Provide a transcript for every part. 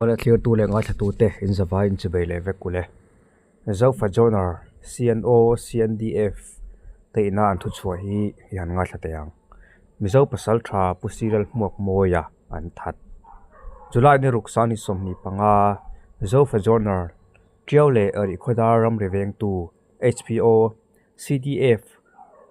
Awle thlirtu leh ngaithlatute in zavai in chibei leh vek ule. Zofa Joner, CNO, CNDF te ina an thuchhuah hi i han ngaithla teh ang. Mizo pasal tha Pu Cyril Hmuakmawia an that. July ni ruk sang ni 25, Zofa Joner, Tiau leh Rihkhawdar ramri vengtu HPO, CDF,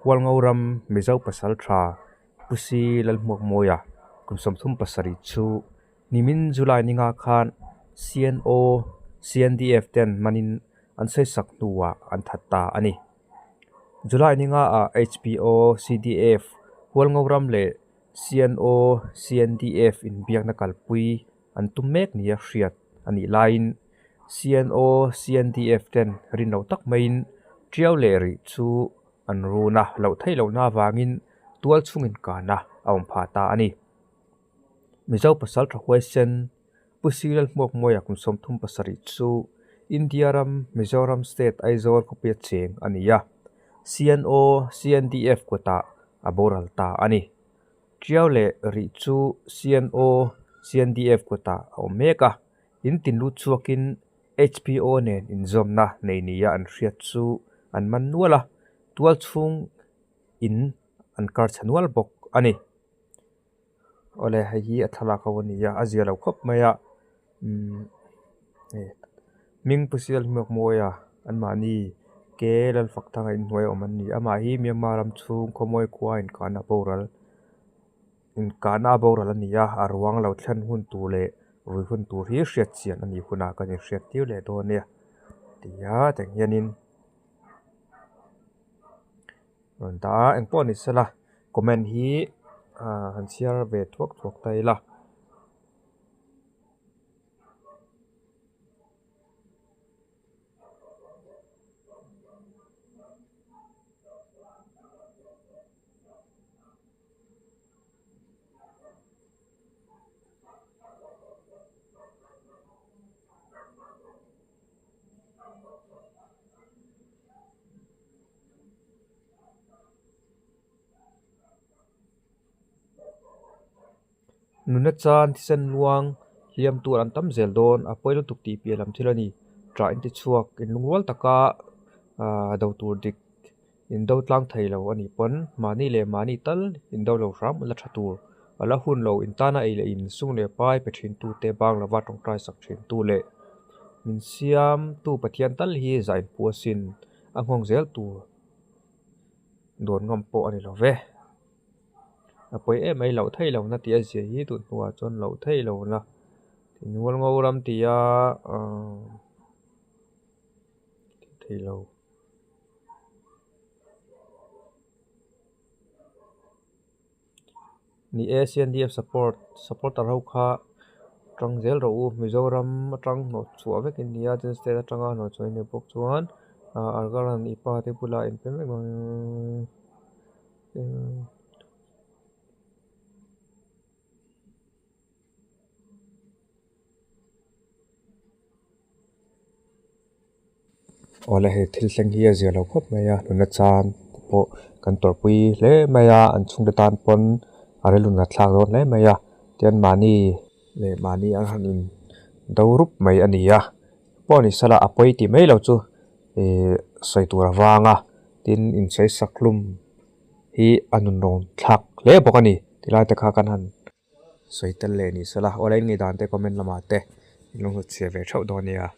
Hualngo ram Mizo pasal tha Pu Cyril Hmuakmawia kum 37 chu Nimin July ni nga khan CNO, CNDF ten manin an sawisak hnuah an that ta a ni. July ni nga ah HPO, CDF, Hualngo ram leh CNO, CNDF inbiakna kalpui an tum mek nia hriat a nih laiin CNO, CNDF ten rin lo tak maiin Tiau leh Rih chu an run a, loh theih lohna avangin tual chhungin kana a awm phah ta a ni. Mizo pasal tha huaisen Pu Cyril Hmuakmawia kum 37 chu India ram Mizoram State Aizawl khawpuia cheng a ni a, CNO, CNDF kutah a boral ta a ni. Tiau leh Rih chu CNO, CNDF kutah a awm mek a, in tin lut chhuakin HPO nen inzawmna nei nia an hriat chu an man nual a, tual chhung in an kar chhe nual bawk a ni. Awle hei hi a thlalak ho a ni a a zia lo khawp mai a umm hei hming pu sial hmuak mawi a anmahni ke lalfak thanga inhnuai a awm an ni amah hi Myanmar ram chhung khawmawi khua inkahna boral inkahna a boral a ni a a ruang lo thlen hun tur leh rui hun tur hi hriat chian a nih hunah kan inhriat tir leh dawn nia ti a tiang hianin. Rawn dah a engpawh ni sela comment hi ah han chhiar ve thuak thuak ta ila. Nuna chan thisen luang hliam tur an tam zel dawn a pawi lutuk tih piah lam thil a ni. Ṭah in ti chhuak in lungrual taka ah do tur dik in do tlang thei lo a nih pawn mahni leh mahni tal in do lo hram la ṭha tur a la hun lo in tana ei leh in sum leh pai pe ṭhin tu te bang lova tawngtai sak ṭhin tu leh min siam tu Pathian tal hi zah in pu asin a nghawng zel tur dawn ngam pawh a ni lo ve. A pawi em mai loh theih lohna tih a zia hi tun hnuah chuan loh theih lohna inhual ngo ram tih a ahh thei lo. Ni e CNDF support supporter ho kha tang zel rawh u Mizoram atang hnawh chhuah vek in nia chuan state atanga hnawh chhuah in nih bawk chuan ah Argaran i pa te bulah in pe mek Awle hei thil thleng hi a zia lo khawp mai a nuna chan te pawh kan tawrhpui hle mai a an chhungte tan pawn a rilru nat thlak dawn hle mai a tian mahni leh mahni an han in do rup mai a ni a pawh ni sela a pawi tih mai lo chu ihh sawi tur a vang a tin insawi sak hlum hi a nunrawn thlak hle bawk a ni tilai te kha kan han. Sawi tel leh ni sela, awle in ngei dan te comment lamah te in lo hnutchhiah ve theuh dawn nia.